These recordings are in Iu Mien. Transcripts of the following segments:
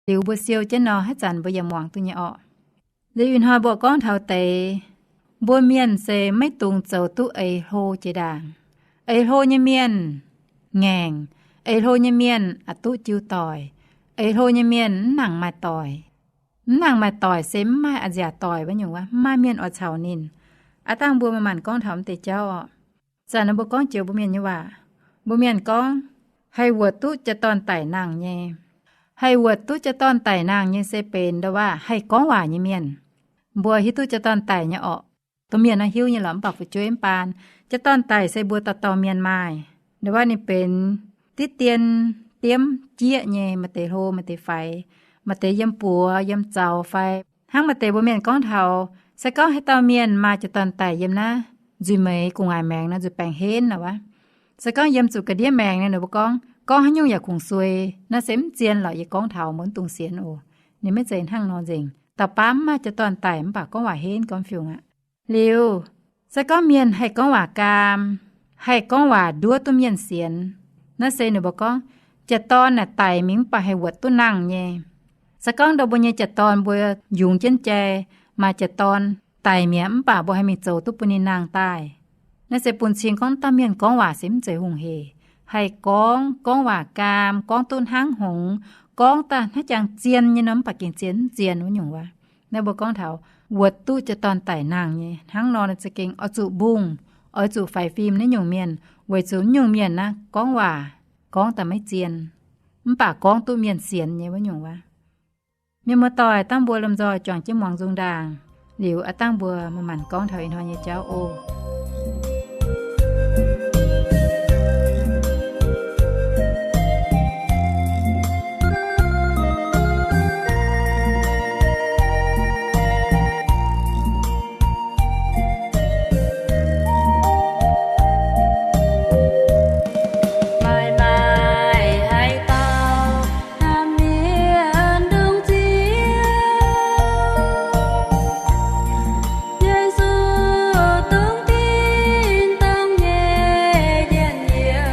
Liuz mbuo siou jienv nor, haaix zanc mbuo yaac muangx duqv nyei orqc. Liuz ih hnoi mbuo gorngv taux deix, mbuo mienh se maiv dungx zoux duqv eix hlo jiex ndaangc. Eix hlo nyei mienh ngaengc, eix hlo nyei mienh aqc duqv jiu doic, eix hlo nyei mienh mv nangc maaih doic. Mv nangc maaih doic se mv maaih a'nziaauc doic wuov nyungc wuov, mv maaih mienh oix caux ninh. Aav dangh mbuo maaih maanc gorngv taux m'deix jauv orqc. Zanc naaiv mbuo gorngv joux mbuo mienh nyei waac, mbuo mienh gorngv, haih wuotc duqv jaa-dorn daic nangh nyei. Haih wuotc duqv jaa-dorn daic nangh nyei se benx ndau waac haih gorngv waac nyei mienh. Mbuo hiuv duqv jaa-dorn daic nyei orqc. Domh mienh naaiv hiuv nyei lorqc, mv baac fu'jueiv mv baan. Jaa-dorn daic se mbuo dauh dauh mienh maaih. Ndau waac ninh benx diqv dien, diemv, jieqv nyei, maaih deix hlo, maaih deix faix, maaih deix yiem buoz yiem zaux fai hnangv maaih deix mbuo mienh gorngv taux, se gorngv haaix dauh mienh maaih jaa-dorn daic yiem naaiv nzuih meix gu'nguaaic maengx nor, nzuih baengc henv nor wuov, se gorngv yiem zuqc ga'ndiev maengx nor, ninh mbuo gorngv, gorngv haaix nyungc yaac kungx suei. Naaiv se mv zien lorqc, yie gorngv taux mbuo mv dungx sienx oc. Ninh maiv zeiz hnangv nor nzengc. Dauh baav mv maaih jaa-dorn daic mv baac gorngv waac henv gorngv fiungc aqv. Liuz, se gorngv mienh haih gorngv waac gaam, haih gorngv waac nduov duqv mienh sienx, naaiv se ninh mbuo gorngv, jaa-dorn naaic daic mingh mv baac haih wuotc duqv nangh nyei. Se gorngv ndau mbuo nyei jaa-dorn mbuo yungz jienv jai, maaih jaa-dorn daic mi'aqv mv baac mbuo haih mingh zoux duqv bun ninh nangh daaih. Naaiv se bun cing gorngv dauh mienh gorngv waac se mv zeiz hungh hec. Haih gorngv, gorngv waac gaam, gorngv duqv hnangv hngongx, gorngv daaih hnangv jangx zien nyei nor mv baac gengh zien mv zien wuov nyungc wuov. Naaiv mbuo gorngv taux wuotc duqv jaa-dorn daic nangh nyei hnangv nor, za'gengh oix zuqc mbungh, oix zuqc faix fim naaiv nyungc mienh, weic zuqc nyungc mienh naaiv gorngv waac gorngv daaih maiv zien, mv baac gorngv duqv mienh sienx nyei wuov nyungc wuov. Mienh muoz-doic, dangh mbuo lomh nzoih juangc jienv muangx nzung ndaangc, liuz aav dangh mbuo maaih maanc gorngv taux ih hnoi nyei jauv oc. Maaih maaih haaix dauh hnamv mienh ndongc Ziouv, Yesu dongh tin-dorngh nyei njien-youh,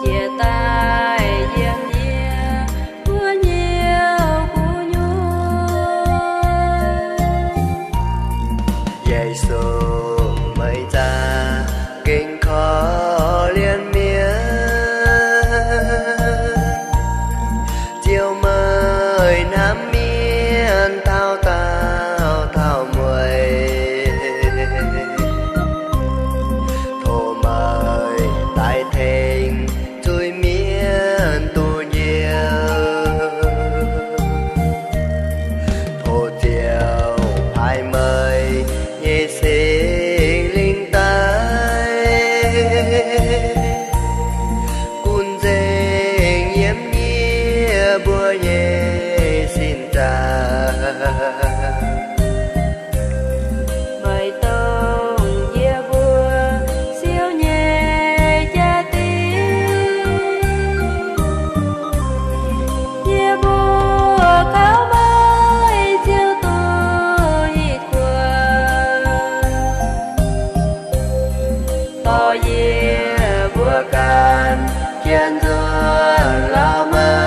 jiex daaih yiem yie mbuo nyei gu'nyuoz. Yesu, meih za'gengh korv-lienh mienh. Ziouv, meih hnamv mienh taux daauh taux mueiz. Tov meih daaih tengx zuiz mienh duqv njoux. Tov Ziouv paaiv meih nyei Singx Lingh daaih gunv nzengc yiem yie mbuo nyei sin zaangc. Meih dongh yie mbuo siou nyei jaa-dingh. Yie mbuo kaux meih Ziouv duqv yietc guanh. Dorh yie mbuo ganh jienv nzuonx lorz meih.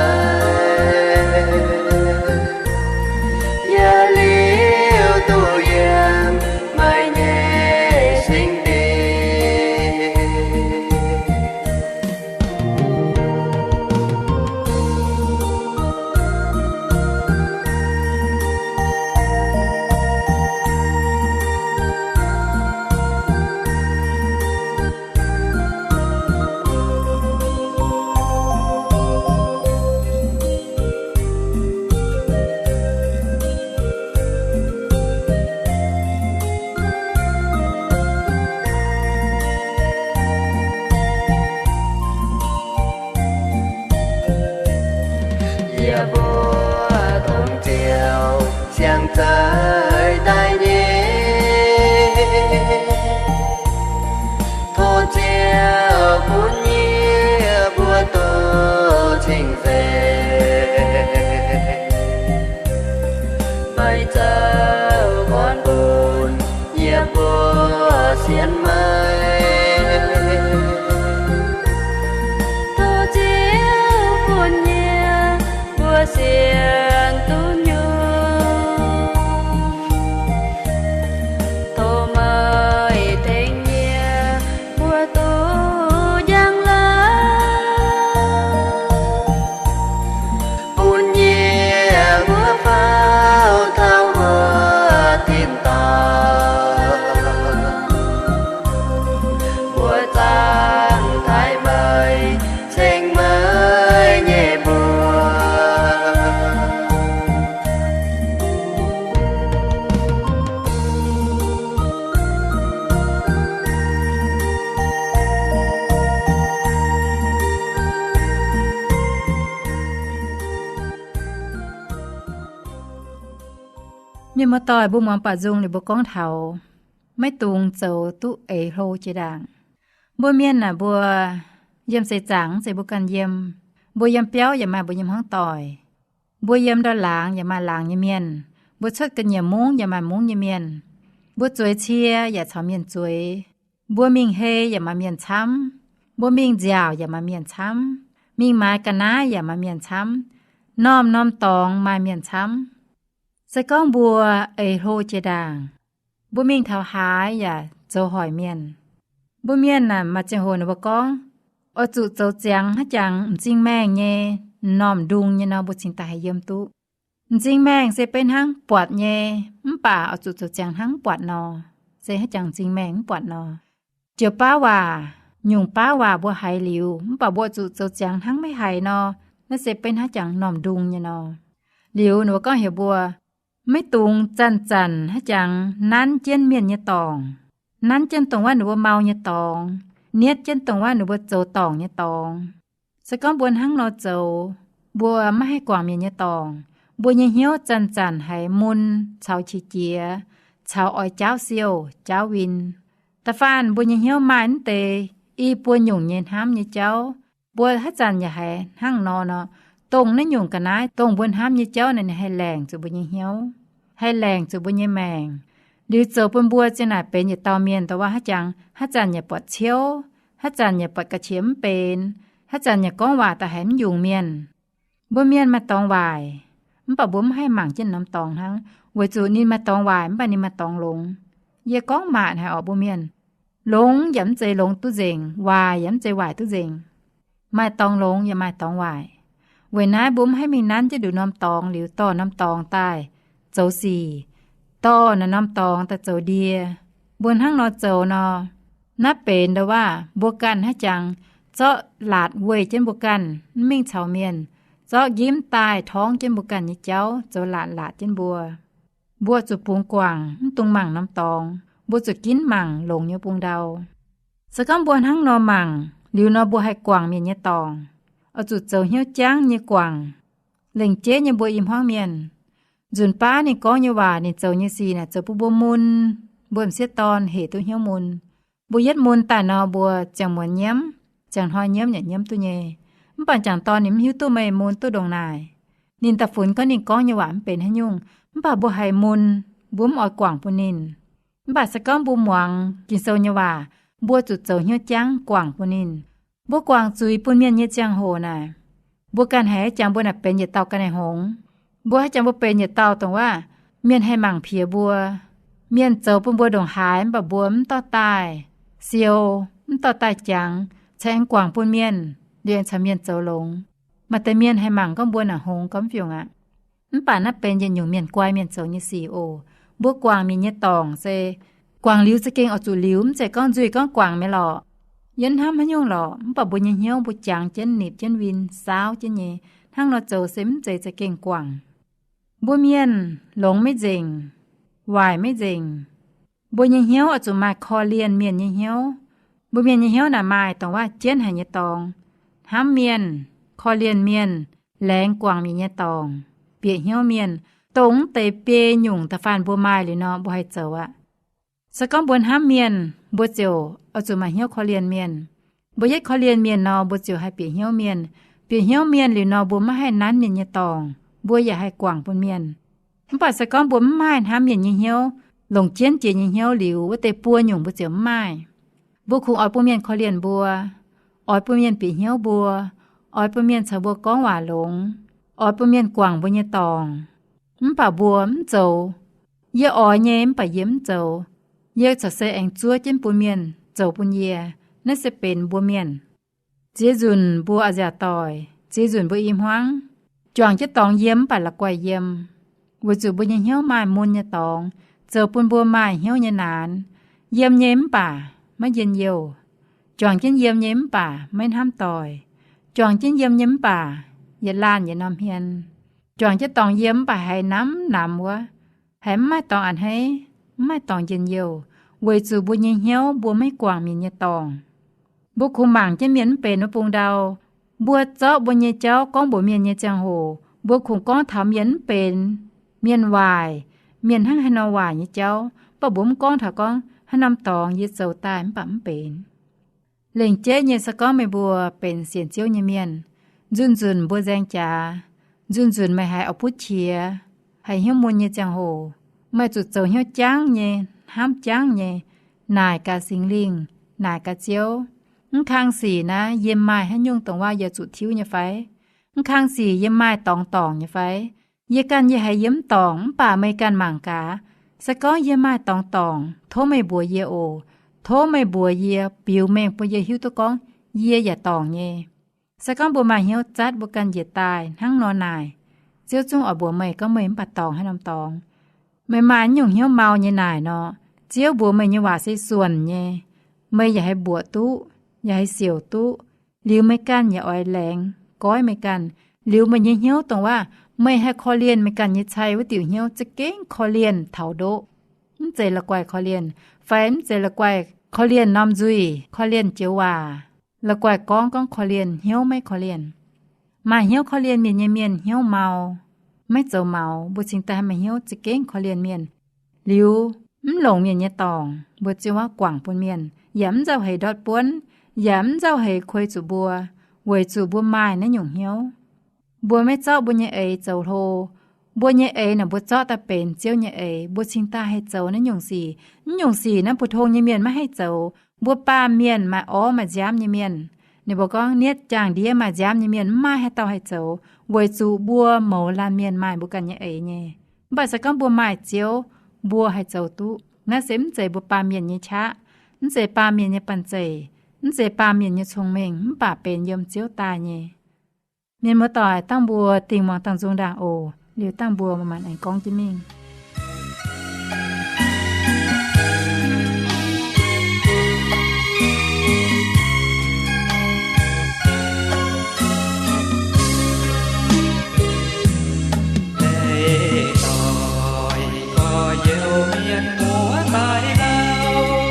Yie liuz duqv yiem meih nyei singx dingh. Yie mbuo dongh Ziouv siang-zeix daaih nyei. Tov Ziouv bun yie mbuo duqv cing-nzengc. Meih zoux gorn-bun yie mbuo sienx meih. Tov Ziouv Mienh muoz-doic, mbuo muangx baac nzung liuz mbuo gorngv taux maiv dungx zoux duqv eix hlo jiex ndaangc. Mbuo mienh naaic, mbuo yiem seix zaangc mv zeiz mbuo ganh yiem. Mbuo yiem biauv yaac maaih mbuo nyei hmuangv doic. Mbuo yiem ndor-laangz yaac maaih laangz nyei mienh. Mbuo cuotv ga'nyiec mungv yaac maaih mungv nyei mienh. Mbuo zueiz cie yaac caux mienh zueiz. Mbuo mingh hei yaac maaih mienh camv. Mbuo mingh nziaauc yaac maaih mienh camv. Mingh maaiz ga'naaiv yaac maaih mienh camv. Norm-norm dorngx maaih mienh camv. Se gorngv mbuo eix hlo jiex ndaangc, mbuo mingh taux haaix yaac zoux hoic mienh. Mbuo mienh naaic maaih ziangh hoc ninh mbuo gorngv, oix zuqc zoux ziangx hnangv jangx m'zing maengh nyei, m'normh ndung nyei nor, mbuo cingx daaih haih yiem duqv. M'zing maengh se beiv hnangv buatc nyei, mv baac oix zuqc zoux ziangx hnangv mv buatc nor, se hnangv jangx m'zing maengh mv buatc nor. Joux baav waac, nyungc baav waac mbuo haiz liuz, mv baac mbuo zuqc zoux ziangx hnangv maiv haiz nor, naaiv se beiv hnangv jangx m'normh ndung nyei nor. Liuz ninh mbuo gorngv heuc mbuo maiv dungx zanc-zanc hnangv jangx nanv jienv mienh nyei dorngc, nanv jienv dongh wuov ninh mbuo mau nyei dorngx, nietv jienv dongh wuov ninh mbuo zoux dorngc nyei dorngx. Se gorngv mbuo hnangv nor zoux, mbuo maiv haih guangc mienh nyei dorngc. Mbuo nyei hnyouv zanc-zanc haiz mun caux qiex jiez, caux oix jaauv siouh, jaauv win. Da'faanh mbuo nyei hnyouv maaih mv deix i buo nyungc nyei hnamv nyei jauv, mbuo haaix zanc yaac haiz hnangv nor nor, dongh naaiv nyungc ga'naaiv dongh mbuo hnamv nyei jauv naaic ninh haih laengc zuqc mbuo nyei hnyouv, haih laengc zuqc mbuo nyei maengc. Liuz zoux bun mbuo zinh naaic benx yietc dauh mienh dongh wuov hnangv jangx haaix zanc yaac buatc ciouv, haaix zanc yaac buatc ga'qiex mv benx, haaix zanc yaac gorngv waac daaih haiz mv yungz mienh. Mbuo mienh maaih dorngx waaic, mv baac mbuo mv haih mangc jienv norm dorngx hnangv, weic zuqc ninh maaih dorngx waaic mv baac ninh maaih dorngx longx. Yie gorngv maaic haic orqc mbuo mienh, longx yaac mv zeiz longx duqv nzengc, waaic yaac mv zeiz waaic duqv nzengc. Maaih dorngx longx yaac maaih dorngx waaic. Weic naaiv mbuo mv haih mingh nanv jienv nduqc norm dorngx liuz dorh norm dorngx daaih zoux sic, dorh naaiv norm dorngx daaih zoux ndie. Mbuo hnangv nor zoux nor, naaiv benx ndo waac mbuo ganh hnangv jangx zorqv laatc weih jienv mbuo ganh, mv mingh caux mienh, zorqv njimv daaih torngv jienv mbuo ganh nyei jauv, zoux laatc laatc jienv mbuo. Mbuo zuqc bungx guangc, mv dungx mangc norm dorngx, mbuo zuqc ginv mangc longx nyei bung ndau. Se gorngv mbuo hnangv nor mangc liuz nor, mbuo haih guangc mienh nyei dorngc, oix zuqc zoux hnyouv jangv nyei guangc. Lengc jeiv nyei mbuo i hmuangv mienh, nzunc baav ninh gorngv nyei waac, ninh zoux nyei sic naaic zoux bun mbuo mun, mbuo m'sieqv dorn hec duqv hnyouv mun. Mbuo yietv mun daaih nor, mbuo ziangh muonz nyiemv, ziangh hnoi nyiemv yaac nyiemv duqv nyei. Mv baac m'jangc dorn ninh mv hiuv duqv meih mun duqv ndongc naaic. Ninh da'funx gorngv ninh gorngv nyei waac mv benx haaix nyungc, mv baac mbuo haiz mun, mbuo mv oix guangc bun ninh. Mv baac se gorngv mbuo muangx Ging-Sou nyei waac, mbuo zuqc zoux hnyouv jangv guangc bun ninh. Mbuo guangc zuiz bun mienh nyei ziangh hoc naaic, mbuo ganh haiz jangx mbuo naaic benx yietc dauh ga'naaiv hngongx. Mbuo haiz jangx mbuo benx yietc dauh dongh waac mienh haih mangc piex mbuo. Mienh zoux bun mbuo ndongc haaix mv baac mbuo mv dorh daaih siou, mv dorh daaih jangx, ceix aengx guangc bun mienh, liemh caux mienh zoux longx. Maaih deix mienh haih mangc gorngv mbuo naaic hngongx gormx fiungc aqv. Mv baac naaiv benx yietc nyungc mienh guai mienh zoux nyei sic oc. Mbuo guangc mienh nyei dorngc se guangc liuz za'gengh oix zuqc liuz, mv zeiz gorngv nzuih gorngv guangc mi'aqv lorqc. Yie hnamv haaix nyungc lorqc, mv baac mbuo nyei hnyouv mbuo jangx jienv, nipc jienv win, saauv jienv nyei. Hnangv nor zoux se mv zeiz za'gengh guangc. Mbuo mienh longx maiv nzengc, waaic maiv nzengc. Mbuo nyei hnyouv oix zuqc maaih korv-lienh mienh nyei hnyouv. Mbuo mienh nyei hnyouv naaic maaih dongh waac jienv haic nyei dorngx, hnamv mienh, korv-lienh mienh, laengz guangc mienh nyei dorngc, bieqc hnyouv mienh, dongh mv deix biei nyungc da'faanh mbuo maaih liuz nor mbuo haih zoux aqv. Se gorngv mbuo hnamv mienh, mbuo ziouc oix zuqc maaih hnyouv korv-lienh mienh. Mbuo yietv korv-lienh mienh nor, mbuo ziouc haih bieqc hnyouv mienh. Bieqc hnyouv mienh liuz nor, mbuo maiv haih nanv mienh nyei dorngc, mbuo yaac haih guangc bun mienh. Mv baac se gorngv mbuo mv maaih hnamv mienh nyei hnyouv, longc jienv jiex nyei hnyouv liuz, wuov deix buo nyungc mbuo ziouc mv maaih. Mbuo kungx oix bun mienh korv-lienh mbuo, oix bun mienh bieqc hnyouv mbuo, oix bun mienh caux mbuo gorngv waac longx, oix bun mienh guangc mbuo nyei dorngc. Mv baac mbuo mv zoux. Yie oix nyei mv baac yie mv zoux. Yie corc se aengx zuov jienv bun mienh zoux bun yie. Naaiv se benx mbuo mienh. Ziex nzunc mbuo a'nziaauc doic, ziex nzunc mbuo i hmuangv, juangc jienv dorngx yiem mv baac la'guaih yiem, weic zuqc mbuo nyei hnyouv maaih mun nyei dorngx, zoux bun mbuo maaih hnyouv nyei naanx. Yiem nyei mv baac maiv njien-youh. Juangc jienv yiem nyei mv baac maiv hnamv doic. Juangc jienv yiem nyei mv baac yietc laanh yietc norm hmien. Juangc jienv dorngx yiem mv baac haiz namx namx wuov, haiz mv maaih dorngx a'hneiv, mv maaih dorngx njien-youh, weic zuqc mbuo nyei hnyouv mbuo maiv guangc mienh nyei dorngc. Mbuo kungx mangc jienv mienh mv benx wuov bung ndau. Mbuo zorqv mbuo nyei jauv gorngv mbuox mienh nyei ziangh hoc, mbuo kungx gorngv taux mienh mv benx, mienh waaic, mienh hnangv haaix nor waaic nyei jauv, mv baac mbuo mv gorngv taux gorngv haaix norm dorngx yie zoux daaih mv baac mv benx. Lengc jeiv nyei, se gorngv meih mbuo benx sienx Ziouv nyei mienh, nzunc nzunc mbuo nzaeng jaax, nzunc nzunc meih haiz oix butv qiex, haiz hnyouv mun nyei ziangh hoc, meih zuqc zoux hnyouv jangv nyei, hnamv jangv nyei, naaic gaax Singx Lingh, naaic gaax Ziouv, mv kang sic naaiv yie maaih haaix nyungc dongh waac yie zuqc tiuv nyei fai? Mv kang sic yie maaih dorngx dorngc nyei fai? Yie ganh yie haiz yie mv dorngc, mv baac meih ganh mangc gaax. Se gorngv yie maaih dorngx dorngc, tov meih mbuox yie oc. Tov meih mbuox yie, biux mengh bun yie hiuv duqv gorngv yie yaac dorngc nyei. Se gorngv mbuo maaih hnyouv zatv mbuo ganh njiec daaih hnangv nor naaic, Ziouv zungv oix mbuox meih gorngv meih mv baac dorngc haaix norm dorngx. Meih maaih nyungc hnyouv mau nyei naaic nor, Ziouv mbuox meih nyei waac se suonc nyei. Meih yaac haih mbuoqc duqv, yaac haih siouc duqv. Liuz meih ganh yaac oix laengz goiv meih ganh. Liuz meih nyei hnyouv dongh waac meih haih korv-lienh meih ganh nyei cai wuov diuc hnyouv, za'gengh korv-lienh taux ndoqv. Mv zeiz la'guaih korv-lienh, fai mv zeiz la'guaih korv-lienh norm nzuih, korv-lienh joux waac, la'guaih gorngv gorngv korv-lienh, hnyouv maiv korv-lienh. Maaih hnyouv korv-lienh mienh nyei mienh hnyouv mau, maiv zoux maux. Mbuo cingx daaih haih maaih hnyouv za'gengh korv-lienh mienh. Liuz mv longc mienh nyei dorngc, mbuo ziouc guangc bun mienh, yaac mv nzauh heix ndortv buonv, yaac mv nzauh heix kuei zuqc mbuo, weic zuqc mbuo maaih naaiv nyungc hnyouv. Mbuo maiv zorqv mbuo nyei eix zoux hlo. Mbuo nyei eix naaic mbuo zorqv daaih benx Ziouv nyei eix, mbuo cingx daaih haih zoux naaiv nyungc sic. Naaiv nyungc sic naaiv mbuo tong nyei mienh maiv haih zoux. Mbuo baamh mienh maaih orv maaih nziaamv nyei mienh, ninh mbuo gorngv nietv jaang-ndiev maaih nziaamv nyei mienh mv maaih haaix dauh haih zoux, weic zuqc mbuo mouz laanh mienh maaih mbuo ganh nyei eix nyei. Mv baac se gorngv mbuo maaih Ziouv, mbuo haih zoux duqv. Naaiv se mv zeiz mbuo baamh mienh nyei qaqv, mv zeiz baamh mienh nyei banh zeic, mv zeiz baamh mienh nyei cong-mengh, mv baac benx yiem Ziouv daaih nyei. Mienh muoz-doic, dangh mbuo dingh muangx dangh nzung ndaangc oc. Liuz dangh mbuo manc-manc aengx gorngv jienv mingh. Leiz doic gorx-youz mienh muoz daaih lauh,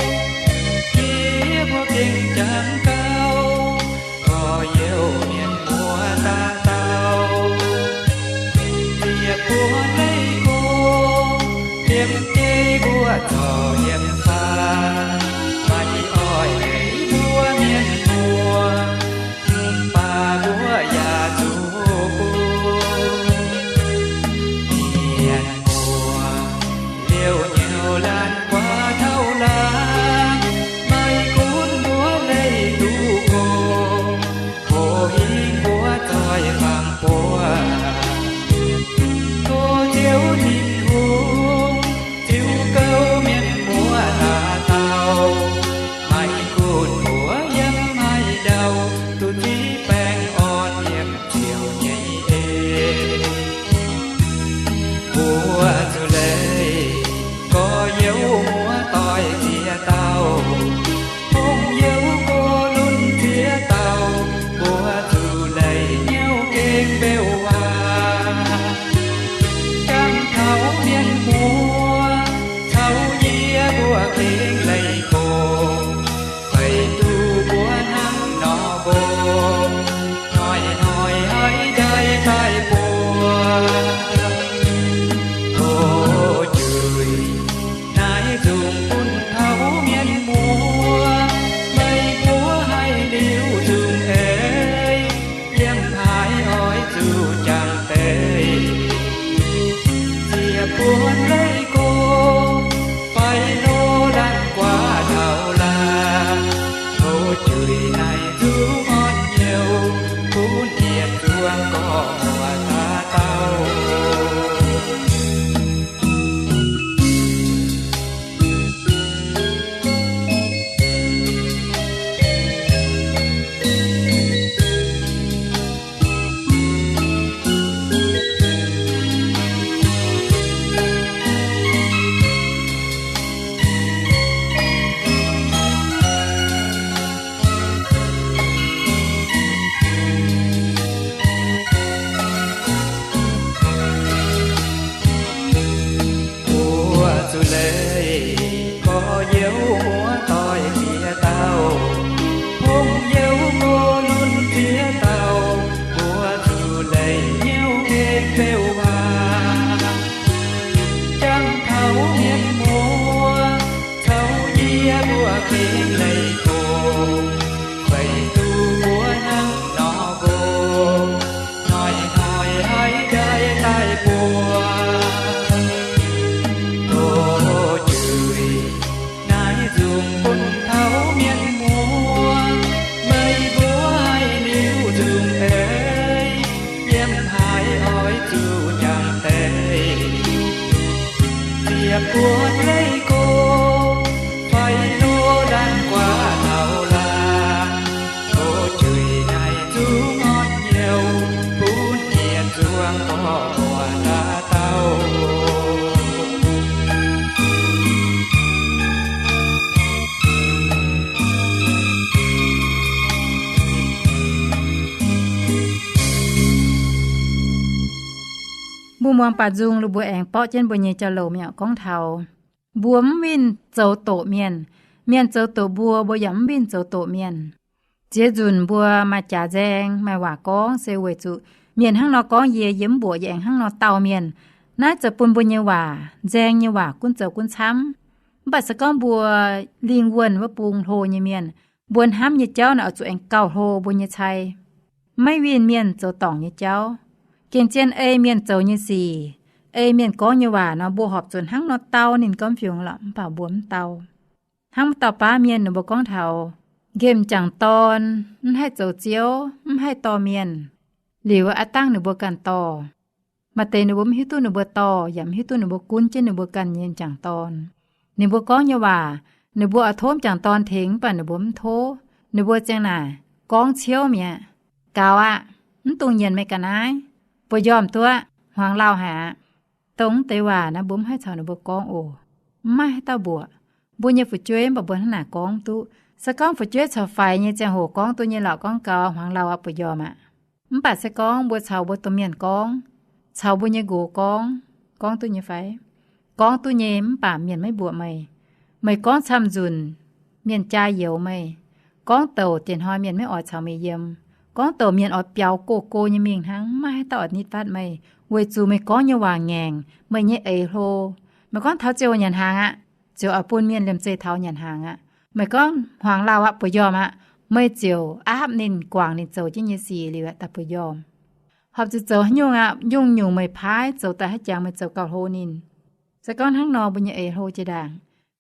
yie mbuo gengh jangx gauh gorx-youz mienh muoz dauh dauh. Ziec buonv leiz go, liemh jeiv mbuo zorc yiem faah, maiv oix leiz mbuo mienh muoz, mv baac mbuo yaac zuqc bun mienh muoz liouh nyouh laanh guaax taux laanh, maiv gunv mbuo leih duqv gorngv, hoqc hingv mbuo zoih fangx buo. Tov Ziouv Tin-Hungh ziux gouv mienh muoz dauh dauh, maiv gunv mbuo yiem haaix ndau, duqv ziqv baengh orn yiem Ziouv nyei en. Mbuo zuqc leih gorx-youz muoz-doic ziex dauh, hungh youz go lunx ziex dauh, mbuo zuqc leih hnyouv gengh mbeux waac. Jangx taux mienh muoz caux yie mbuo gengh leih gorx, feix duqv mbuo hnangv nor mbong, hnoi-hnoi haiz ndaaih daaih buo. Tov juix naaiv nzungh bun taux mienh muoz, meih mbuo haih liuz nzungh eix, yiem haaix oix zuqc jangx deix. Ziec buonv leiz go, fai hlo laanh guaax taux laanh, tov juix naaiv nzungh orn hnyouv, bun yietc zungv gorngv muoz dauh dauh. Mbuo muangx baac nzung, mbuo aengx borqv jienv mbuo nyei jauv-louc mi'aqv. Gorngv taux mbuo mv winh zoux doqc mienh, mienh zoux doqc mbuo, mbuo yaac mv winh zoux doqc mienh. Ziex nzunc mbuo maaih jaax nzaeng, maaih waac gorngv, se weic zuqc mienh hnangv nor gorngv yie, yie mv mbuoqc, yie aengx hnangv nor dau mienh. Naaiv zoux bun mbuo nyei waac, nzaeng nyei waac gunv zoux gunv camv. Mv baac se gorngv mbuo lingh wuonh wuov bung hlo nyei mienh, mbuo hnamv nyei jauv naaic oix zuqc aengx gauh hlo mbuo nyei cai. Maiv winh mienh zoux dorngc nyei jauv, gengh zien ei mienh zoux nyei sic, ei mienh gorngv nyei waac nor, mbuo horpc zuqc hnangv nor dau ninh gorngv fiungx lorqc, mv baac mbuo mv dau. Hnangv wuov dauh baav mienh ninh mbuo gorngv taux nqemh jangc dorn, mv haih zoux ziouv, mv haih dorh mienh. Liuz aqv dangh ninh mbuo ganh dorh. Maaih deix ninh mbuo mv hiuv duqv ninh mbuo dorh, yaac mv hiuv duqv ninh mbuo gunv jienv ninh mbuo ganh nyei jangc dorn. Ninh mbuo gorngv nyei waac, ninh mbuo oix tov jangc dorn tengx, mv baac ninh mbuo mv tov. Ninh mbuo ziang naaic gorngv ciouv mi'aqv. Gaux aqv. Mv dungx nyienx meih ga'naaiv. Buoz-njormh duqv, hmuangx lauh haic aqv. Dongh deix waac naaiv mbuo mv haih caux ninh mbuo gorngv oc. Mv maaih haaix dauh mbuoqc. Mbuo nyei fu'jueiv mv baac mbuo hnangv naaic gorngv duqv. Se gorngv fu'jueiv caux faix nyei ziangh hoc gorngv duqv nyei lorqc, gorngv gaux, hmuangx lauh aqv, buoz-njormh aqv. Mv baac se gorngv mbuo caux mbuo domh mienh gorngv, caux mbuo nyei nqox gorngv, gorngv duqv nyei fai? Gorngv duqv nyei, mv baac mienh maiv mbuoqc meih. Meih gorngv camv nzunc, mienh jaa youx meih. Gorngv douc diex hnoi mienh maiv oix caux meih yiem. Gorngv douc mienh oix biaux go-go nyei mingh hnangv, maiv maaih haaix dauh oix nitv fatv meih, weic zuqc meih gorngv nyei waac ngaengc, meih nyei eix hlo. Meih gorngv taux ziouc nyanc hnaangx aqv, ziouc oix bun mienh liemh zeih taux nyanc hnaangx aqv. Meih gorngv hmuangx lauh aqv, buoz-njormh aqv, meih ziouc aapv ninh, guangc ninh zoux jienv nyei sic liuz aqv, daaih buoz-njormh. Horpc zuqc zoux haaix nyungc aqv, nyungc-nyungc meih paaiv zoux daaih haaix jangx meih zoux gauh hlo ninh. Se gorngv hnangv nor mbuo nyei eix hlo jiex ndaangc.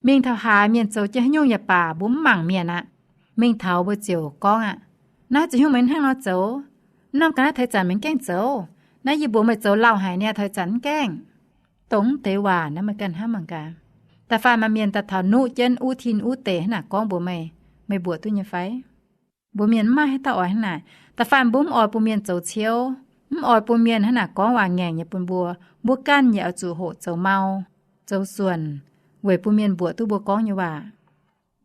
Mingh taux haaix mienh zoux jienv haaix nyungc yaac baac mbuo mv mangc mienh aqv. Mingh taux mbuo ziouc gorngv aqv, naaiv zoux haaix nyungc meih hnangv nor zoux? Naaiv ga'naaiv taux ih zanc meih mv gaengh zoux. Naaiv yie mbuox meih zoux lauh haic niaa, taux ih zanc mv gaengh. Dongh deix waac naaiv meih ganh hnamv mangc gaax. Da'faanh maaih mienh daaih taux nuqv jienv uv tin uv deic hnangv naaic gorngv mbuox meih, meih mbuoqc duqv nyei fai? Mbuo mienh mv maaih haaix dauh oix hnangv naaic. Da'faanh mbuo mv oix bun mienh zoux ciouv, mv oix bun mienh hnangv naaic gorngv waac ngaengc nyei bun mbuo. Mbuo ganh yaac oix zuqc hoqc zoux mau, zoux suonc, weic bun mienh mbuoqc duqv mbuo gorngv nyei waac.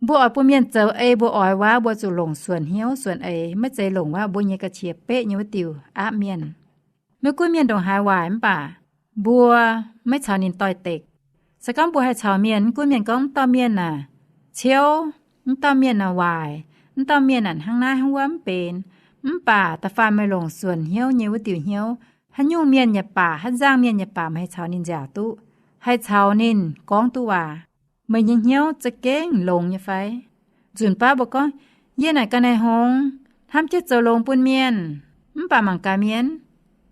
Mbuo oix bun mienh zoux ei mbuo oix waac, mbuo zuqc longc suonc hnyouv suonc eix, maiv zeiz longc waac mbuo nyei ga'qiex beqv nyei wuov diuc aapv mienh. Maiv gunv mienh ndongc haaix waaic mv baac mbuo maiv caux ninh doix-dekc. Se gorngv mbuo haih caux mienh, mv gunv mienh gorngv mv dauh mienh naaic ciouv, mv dauh mienh naaic waaic, mv dauh mienh naaic hnangv naaiv hnangv wuov mv benx, mv baac da'faanh meih longc suonc hnyouv nyei wuov diuc hnyouv, haaix nyungc mienh yaac baac, haaix nzangc mienh yaac baac, meih haih caux ninh nziaauc duqv, haih caux ninh gorngv duqv waac. Meih nyei hnyouv za'gengh longx nyei fai? Nzunc baav mbuo gorngv, yie naaic ga'naaiv hngongx, hnamv jienv zoux longx bun mienh, mv baac mangc gaax mienh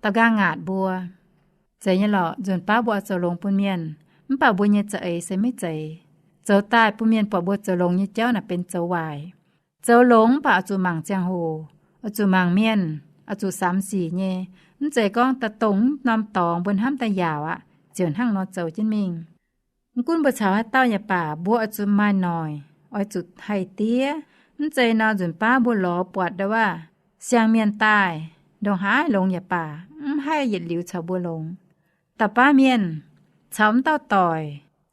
da'nqaang ngaatc mbuo. Zeiz nyei lorqc, nzunc baav mbuo oix zoux longx bun mienh, mv baac mbuo nyei za'eix se maiv zeiz. Zoux daaih bun mienh buatc mbuo zoux longx nyei jauv naaic benx zoux waaic. Zoux longx mv baac oix zuqc mangc ziangh hoc, oix zuqc mangc mienh, oix zuqc samx sic nyei. Mv zeiz gorngv daaih dongh norm dorngx mbuo hnamv daaih yaauc aqv, ziouc hnangv nor zoux jienv mingh. Mv gunv mbuo caux haaix dauh yaac baac, mbuo oix zuqc maaih noic, oix zuqc haih diev. Mv zeiz nor nzunc baav mbuo lorz buatc ndau wuov siang-mienh daaih, ndongc haaix longx yaac baac, mv haih yietc liuz caux mbuo longx. Da'baav mienh, caux mv dauh doic,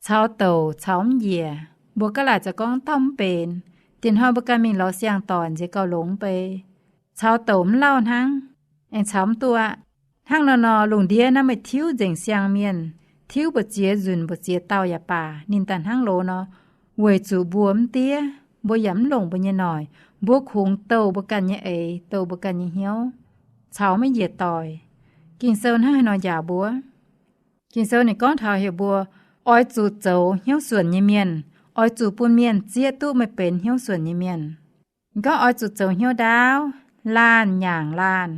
caux douc, caux mv njiec, mbuo ga'laaic za'gengh gorngv dauh mv benx. Diex hnoi mbuo ganh mingh lorz siang-doic nziex gauh longx mbei. Caux douc mv lauh hnangv, aengx caux mv duqv aqv. Hnangv nor nor, lungh ndiev naaiv meih tiuv nzengc siang-mienh, tiuv mbu'ziex nzunc mbu'ziex dauh yaac baac, ninh daaih hnangv loz nor, weic zuqc mbuo mv diev, mbuo yaac mv longc mbuo nyei noic, mbuo kungx douh mbuo ganh nyei eix, douh mbuo ganh nyei hnyouv, caux maiv njiec doic. Ging-Sou hnangv haaix nor njaaux mbuo? Ging-Sou ninh gorngv taux heuc mbuo oix zuqc zoux hnyouv suonc nyei mienh, oix zuqc bun mienh zieqv duqv meih benx hnyouv suonc nyei mienh. Ninh gorngv oix zuqc zoux hnyouv ndaauv, laanh nyaangc laanh.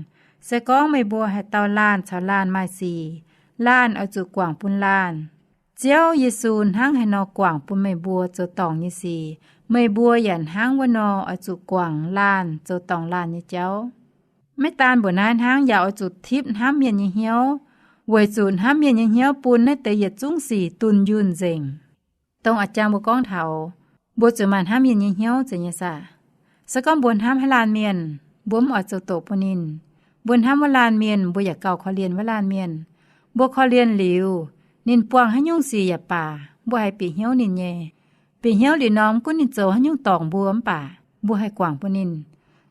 Se gorngv meih mbuo haaix dauh laanh caux laanh maaih sic, laanh oix zuqc guangc bun laanh. Ziouv Yesu hnangv haaix nor guangc bun meih mbuo zoux dorngc nyei sic, meih mbuo yaac hnangv wuov nor oix zuqc guangc laanh zoux dorngc laanh nyei jauv. Maiv daan mbuoqc naaiv hnangv, yaac oix zuqc tipv hnamv mienh nyei hnyouv, weic zuqc hnamv mienh nyei hnyouv bun naaiv deix yietc zungv sic dunh yunh nzengc. Dongh a'jang mbuo gorngv taux, mbuo zuqc maaih hnamv mienh nyei hnyouv zeiz nyei saah? Se gorngv mbuo hnamv haaix laanh mienh, mbuo mv oix zoux doqc bun ninh. Mbuo hnamv wuov laanh mienh, mbuo yaac gauh korv-lienh wuov laanh mienh. Mbuo korv-lienh liuz, ninh buangh haaix nyungc sic yaac baac, mbuo haiz bieqc hnyouv ninh nyei. Bieqc hnyouv liuz nor, mv gunv ninh zoux haaix nyungc dorngc mbuo mv baac, mbuo haih guangc bun ninh.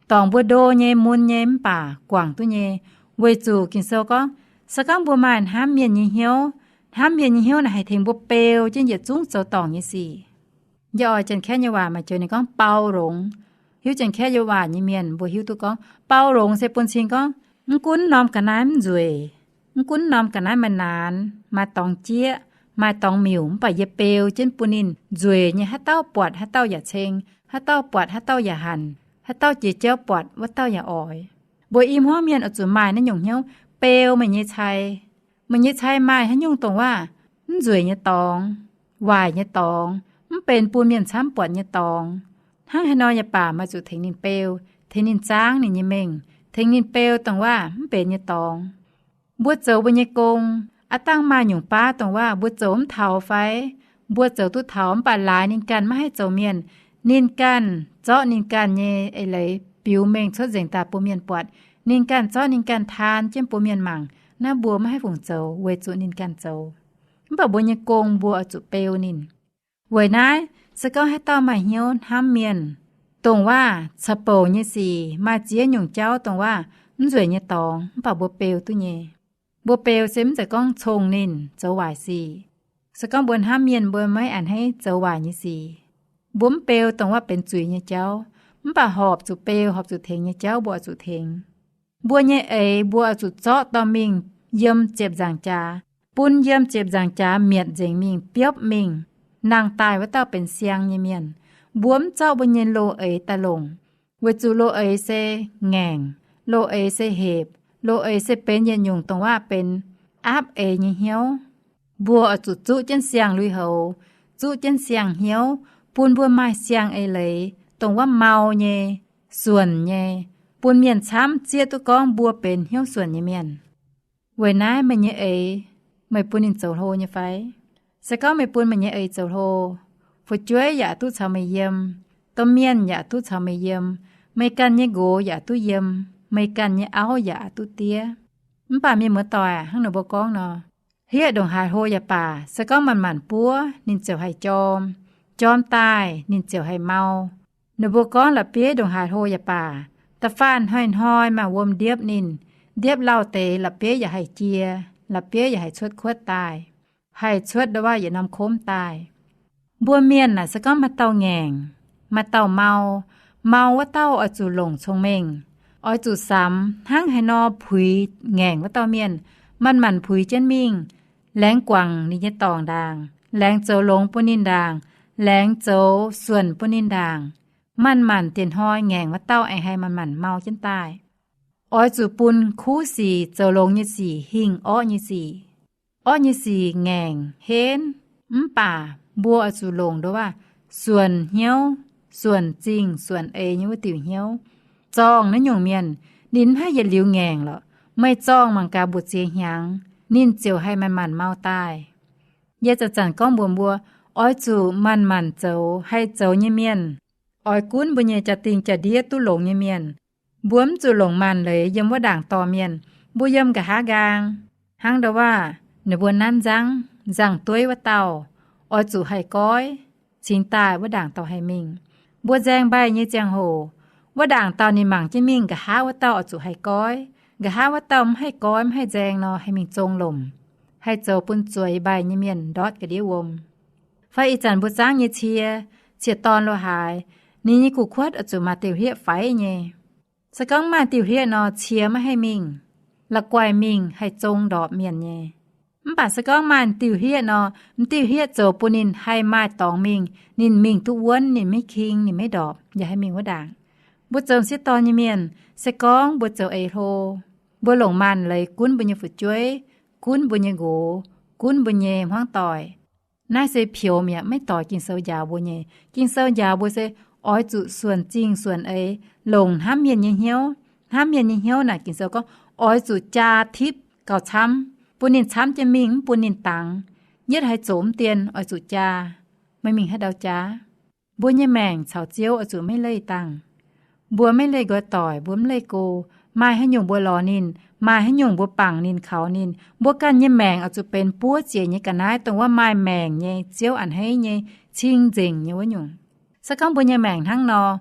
Dorngc mbuo ndo nyei, mun nyei mv baac guangc duqv nyei, weic zuqc Ging-Sou gorngv, Se gorngv mbuo maaih hnamv mienh nyei hnyouv, hnamv mienh nyei hnyouv naaic haih tengx mbuo beu jienv yietc zungv zoux dorngc nyei sic. Yie oix Janx-Kaeqv nyei waac maaih joux ninh gorngv 包容. Hiuv Janx-Kaeqv nyei waac nyei mienh mbuo hiuv duqv gorngv 包容 se bun cing gorngv mv gunv norm ga'naaiv mv nzueic, mv gunv norm ga'naaiv maaih naanx, maaih dorngx jieqv, maaih dorngx miuc, mv baac yie beu jienv bun ninh nzueic nyei, haaix dauh buatc haaix dauh yaac ceng, haaix dauh buatc haaix dauh yaac hanc, haaix dauh jiex jauv buatc wuov dauh yaac oix. Mbuo i hmuangv mienh oix zuqc maaih naaiv nyungc hnyouv, beu meih nyei cai. Meih nyei cai maaih haaix nyungc dongh waac mv nzueic nyei dorngx, waaic nyei dorngx, mv benx bun mienh camv buatc nyei dorngx, hnangv haaix nor yaac baac meih zuqc tengx ninh beu, tengx ninh zaangv ninh nyei mengh, tengx ninh beu dongh waac mv benx nyei dorngx. Mbuo zoux mbuo nyei gong, aav dangh maaih nyungc baav dongh waac mbuo zoux mv taux fai mbuo zoux duqv taux mv baac laaix ninh ganh maiv haih zoux mienh, ninh ganh zorqv ninh ganh nyei eix leiz biux mengh cuotv nzengc daaih bun mienh buatc, ninh ganh zorqv ninh ganh taan jienv bun mienh mangc, naaiv mbuo maiv haih fungc zoux weic zuqc ninh ganh zoux. Mv baac mbuo nyei gong mbuo oix zuqc beu ninh. Weic naaiv, se gorngv haaix dauh maaih hnyouv hnamv mienh, dongh waac caux bouc nyei sic, maaih ziex nyungc jauv dongh waac mv nzueic nyei dorngx, mv baac mbuo beu duqv nyei. Mbuo beu se mv zeiz gorngv cong ninh zoux waaic sic. Se gorngv mbuo hnamv mienh, mbuo maiv a'hneiv zoux waaic nyei sic. Mbuo mv beu dongh waac benx zuiz nyei jauv, mv baac horpc zuqc beu, horpc zuqc tengx nyei jauv mbuo oix zuqc tengx. Mbuo nyei eix mbuo oix zuqc zorqv dorh mingh yiem ziepc nzaangc jaax, bun yiem ziepc nzaangc jaax mietc nzengc mingh, biopv mingh, nangh daaih wuov dauh benx siang nyei mienh. Mbuo mv zorqv mbuo nyei loz-eix daaih longc, weic zuqc loz-eix se ngaengc, loz-eix se hepc, loz-eix se benx yietc nyungc dongh waac benx aapv eix nyei hnyouv. Mbuo oix zuqc zuqv jienv siang lui-houx, zuqv jienv siang hnyouv, bun mbuo maaih siang eix leiz dongh waac mau nyei, suonc nyei, bun mienh camv zieqv duqv gorngv mbuo benx hnyouv suonc nyei mienh. Weic naaiv meih nyei eix, meih bun ninh zoux hlo nyei fai? Se gorngv meih bun meih nyei eix zoux hlo, fu'jueiv yaac duqv caux meih yiem, domh mienh yaac duqv caux meih yiem, meih ganh nyei nqox yaac duqv yiem, meih ganh nyei auv yaac duqv diev. Mv baac mienh muoz-doic, hnangv ninh mbuo gorngv nor, hlieqv ndongc haaix hlo yaac baac, se gorngv manc-manc buov, ninh ziouc haih jorm. Jorm daaih ninh ziouc haih mau. Ninh mbuo gorngv la'bieiv ndongc haaix hlo yaac baac, da'faanh hnoi-hnoi maaih wuom ndiepv ninh, ndiepv lauh deix la'bieiv yaac haih jie, la'bieiv yaac haih cuotv kuotv daaih, haih cuotv ndau waac yietc norm komv daaih. Mbuo mienh naaic se gorngv maaih dauh ngaengc, maaih dauh mau, mau wuov dauh oix zuqc longc cong-mengh, oix zuqc samx hnangv haaix nor puix ngaengc wuov dauh mienh, manc-manc puix jienv mingh, laengz guangc ninh nyei dorngc ndaangc, laengz zoux longx bun ninh ndaangc, laengz zoux suonc bun ninh ndaangc, manc-manc diec hnoi ngaengc wuov dauh aengx haih manc-manc mau jienv daaih. Oix zuqc bun kuv sic, zoux longx nyei sic hingh orqv nyei sic. Orqv nyei sic ngaengc henv, mv baac mbuo oix zuqc longc ndau waac suonc hnyouv, suonc zingh suonc eix nyei wuov diuc hnyouv. Zorngh naaiv nyungc mienh, ninh mv haih yietc liuz ngaengc lorqc. Meih zorngh mangc gaax mbu'ziex hnyangx, ninh ziouc haih manc-manc mau daaih. Yie zanc-zanc gorngv mbuox mbuo, oix zuqc manc-manc zoux. Haih zoux nyei mienh, oix gunv mbuo nyei jaa-dingh jaa-ndiev duqv longx nyei mienh. Mbuo mv zuqc longc maanc leiz yiem wuov ndaangc dorh mienh. Mbuo yiem nqa'haav nqaang, hnangv ndau waac ninh mbuo nanv nzangv, nzangv-dueiv wuov dauh, oix zuqc haih goiv, cingx daaih wuov ndaangc dorh haih mingh. Mbuo nzaeng mbaih nyei ziangh hoc, wuov ndaangc dauh ninh mangc jienv mingh nqa'haav wuov dauh oix zuqc haih goiv. Nqa'haav wuov dauh mv haih goiv, mv haih nzaeng nor, haih mingh zong lomc, haih zoux bun zueiz mbaih nyei mienh ndortv ga'ndiev wuom. Fai ih zanc mbuo zangv nyei cie, cie-dorn lo haaix, ninh nyei gu'kuotv oix zuqc maaih diuh hlieqv faix nyei. Se gorngv maaih diuh hlieqv nor, cie maiv haih mingh, la'guaih mingh haih zong ndorpc mienh nyei. Mv baac se gorngv maaih diuh hlieqv nor, m'diuh hlieqv zoux bun ninh haih maaih dorngx mingh, ninh mingh duqv wuonv, ninh maiv king, ninh maiv ndorpc, yaac haih mingh wuov ndaangc. Mbuo zoux m'sieqv dorn nyei mienh, se gorngv mbuo zoux eix hlo, mbuo longc maanc leiz gunv mbuo nyei fu'jueiv, gunv mbuo nyei nqox, gunv mbuo nyei hmuangv doic, naaiv se pioux mi'aqv, maiv doix Ging-Sou njaaux mbuo nyei. Ging-Sou njaaux mbuo se oix zuqc suonc zingh suonc eix, longc hnamv mienh nyei hnyouv. Hnamv mienh nyei hnyouv naaic Ging-Sou gorngv oix zuqc jaa tipv gauh camv, bun ninh camv jienv mingh, mv bun ninh dangx. Yietv haaix zoqc mv dien oix zuqc jaa. Meih mingh haaix ndau jaa? Mbuo nyei maengc caux Ziouv oix zuqc maiv leih dangh. Mbuo maiv leih nqoi doic, mbuo mv leih go. Maaih haaix nyungc mbuo lorz ninh, maaih haaix nyungc mbuo bangc ninh, kaux ninh. Mbuo ganh nyei maengc oix zuqc benx buov ziec nyei ga'naaiv, dongh wuov maaih maengc nyei, Ziouv a'hneiv nyei, cing-nzengc nyei wuov nyungc. Se gorngv mbuo nyei maengc hnangv nor,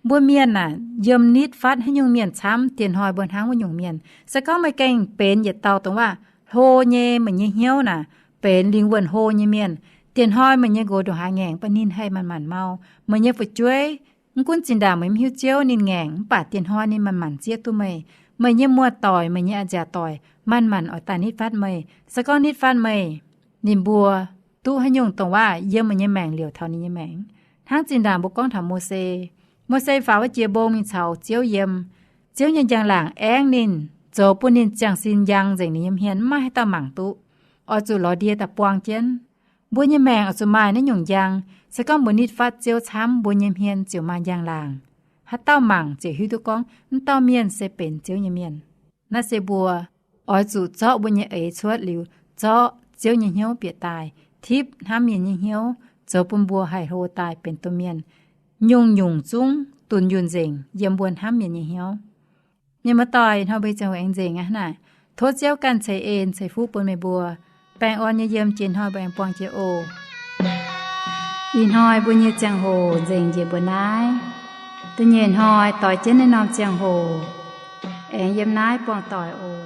mbuo mienh aah, yiem nitv fatv haaix nyungc mienh camv, dieh hnoi mbuo hnangv wuov nyungc mienh. Se gorngv meih gengh benx yietc dauh dongh wuov hlo nyei meih nyei hnyouv naaic benx lingh wuonh hlo nyei mienh. Dieh hnoi meih nyei nqox ndongc haaix ngaengc, mv baac ninh haih manc-manc mau. Meih nyei fu'jueiv, mv gunv zinh ndaangc meih mv hiuv Ziouv ninh ngaengc, mv baac dieh hnoi ninh manc-manc zieqv duqv meih. Meih nyei muoz-doic, meih nyei a'nziaauc doic manc-manc oix daaih nitv fatv meih. Se gorngv nitv fatv meih, ninh mbuo duqv haaix nyungc dongh waac yiem meih nyei maengc liouc taux ninh nyei maengc. Hnangv zinh ndaangc mbuo gorngv taux Mose. Mose faaux wuov jiex mbong mingh caux Ziouv yiem. Ziouv nyei njang-laangc aengv ninh, zoux bun ninh ziangh sin njang nzengc ninh nyei hmien, mv maaih haaix dauh mangc duqv. Oix zuqc lorz ndie daaih buang jienv. Mbuo nyei maengc oix zuqc maaih naaiv nyungc njang. Se gorngv mbuo nitv fatv Ziouv camv, mbuo nyei hmien ziouc maaih njang-laangc. Haaix dauh mangc ziouc hiuv duqv gorngv naaiv dauh mienh se benx Ziouv nyei mienh. Naaiv se mbuo oix zuqc zorqv mbuo nyei eix cuotv liuz, zorqv Ziouv nyei hnyouv bieqc daaih, tipv hnamv mienh nyei hnyouv, zoux bun mbuo haih hlo daaih benx domh mienh, nyungc-nyungc zungv dunh yunh nzengc yiem mbuo hnamv mienh nyei hnyouv. Mienh muoz-doic, ih hnoi mbuo ziangh hoc aengx nzengc aqv naaic. Tov Ziouv ganh ceix en ceix fuqv bun meih mbuo. Baengh orn nyei yiem, jiex hnoi mbuo aengx buangh jiex oc. Ih hnoi mbuo nyei ziangh hoc nzengc njiec mbuo naaiv. Da'nyeic hnoi doix jienv naaiv norm ziangh hoc aengx yiem naaiv buangh doic oc.